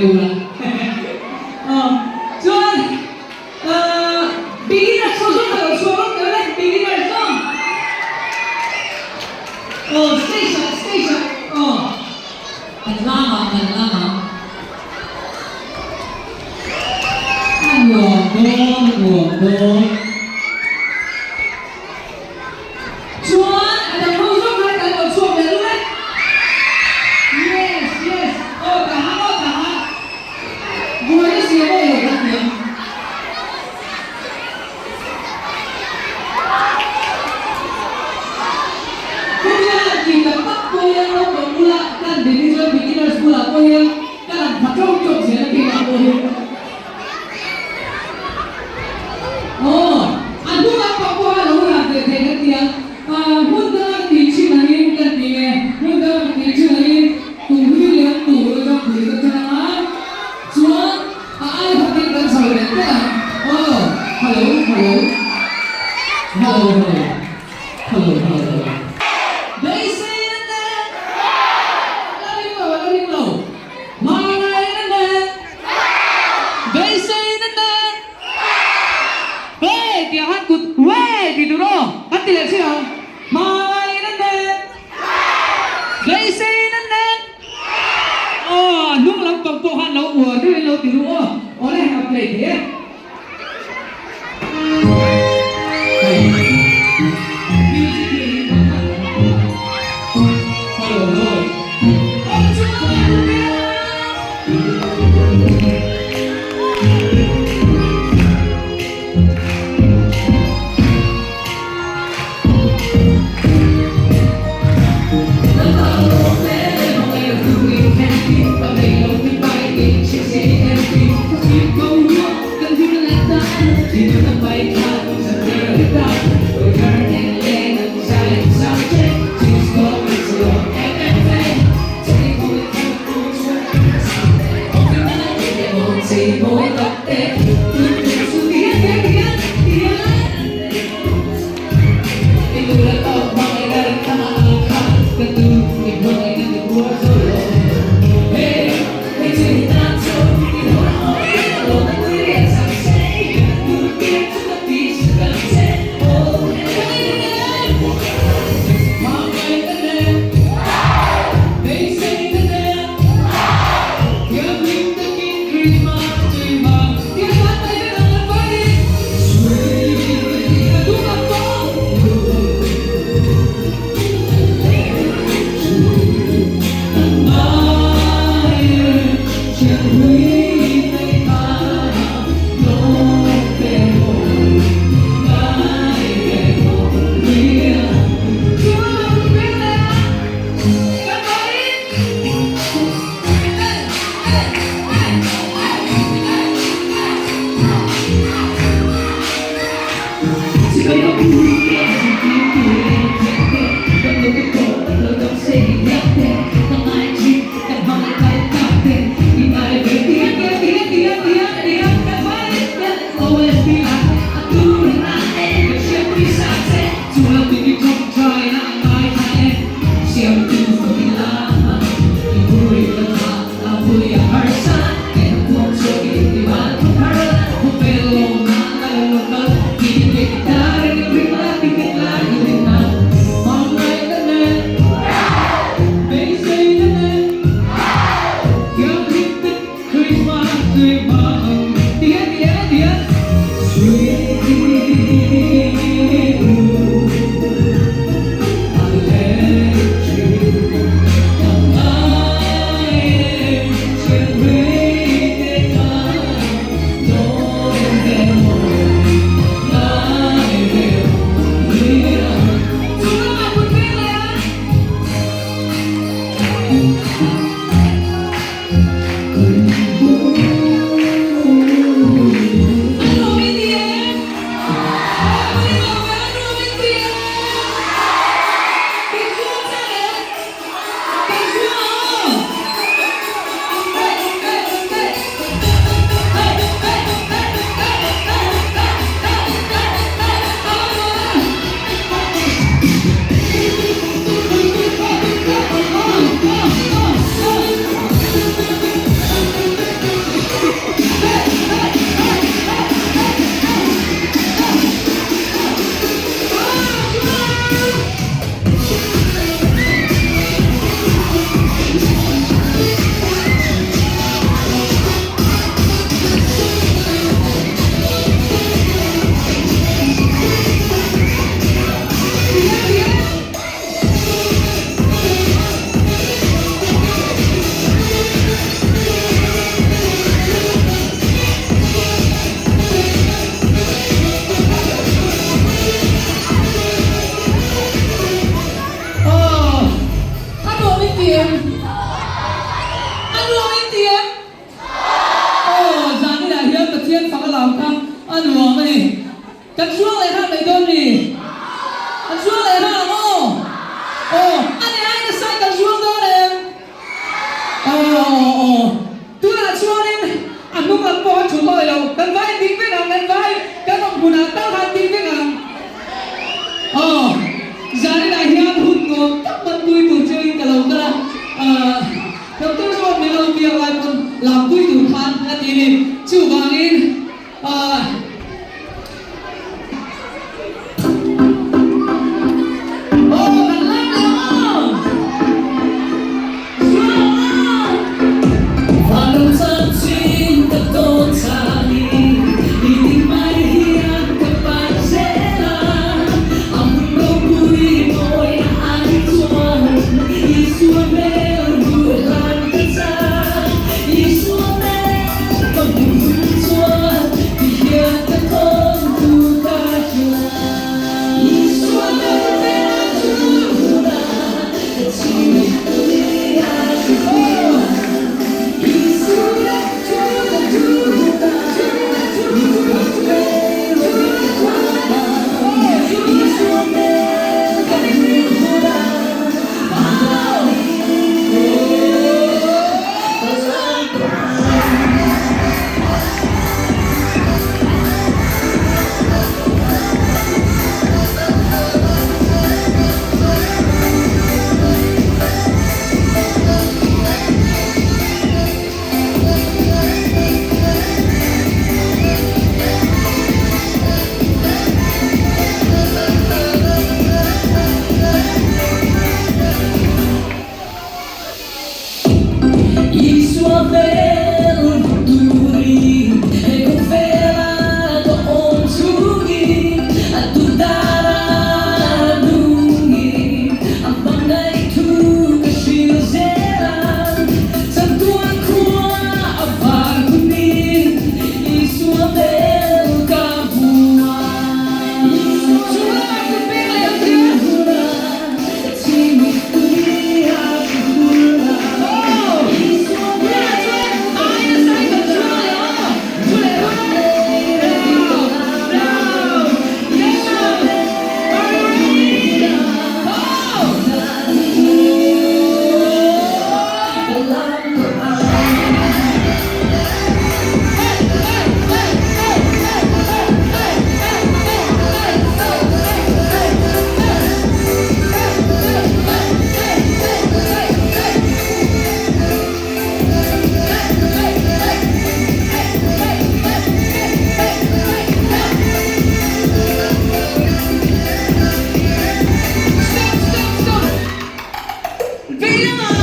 deuh ula. Chuan beginners ho zawng ka lo chhuak rawk tawh le, beginners zawng. Aw stage ah, stage ah, aw. Kan lam ang, kan lam ang. A nuam dawn, a nuam dawn. Chuan a dang ho zawng khan kan lo chhuak leh lut e. Yes, yes, aw ka ha, aw ka ha. Buaina siam aw lo kan ti ang. Khawvela han tih tak tak pawh hian naupang bula kan din hi chuan beginners bulah pawh hian ka lang pha tawk tawk zel a keimah pawh hi. Aw, a hnung an pang pawha lo rak leh theih kan ti a, hmun danga tih thin angin kan ti nge, hmun danga kan tih thin angin tumhlui lian tur atang pui ka tan anga chuan a ai hatin kan chho leh teh ang. Aw, hello, hello, hello, hello, hello, hello, hello. Beisei na nen, la ring lo, la ring lo. Hmangaihna nen, beiseina nen, Hey! Tih ah khan kut Wee! Tih tur aw kan ti leh thin ang. Hmangaihna nen, beiseina nen, aw a hnung lampang pawh khan lo uar deuhin lo ti duh aw, awle a play thei e. A nuam a ni. Kan zuang leh hram mai dawn mi? Kan zuang leh hram ang aw? Aw, a ni ai nasa in kan zuang dawn em? Aw, aw. Tunah chuanin a hnung lam pawh a thut awi lo. Kan vai ding vek ang, kan vai kan awm hmunah tal khan ding vek ang. Aw, zaninah hian hun nuam tak hmanpui tur cheuhin ka lo kal a. Ahh, Doctor chuan min lo biak lai pawn lampui tur khan a ti ni. Chuvangin, ahh. Aw, kan lam leh ang aw! Zual ang aw! Stop, stop, stop! Vei lamah!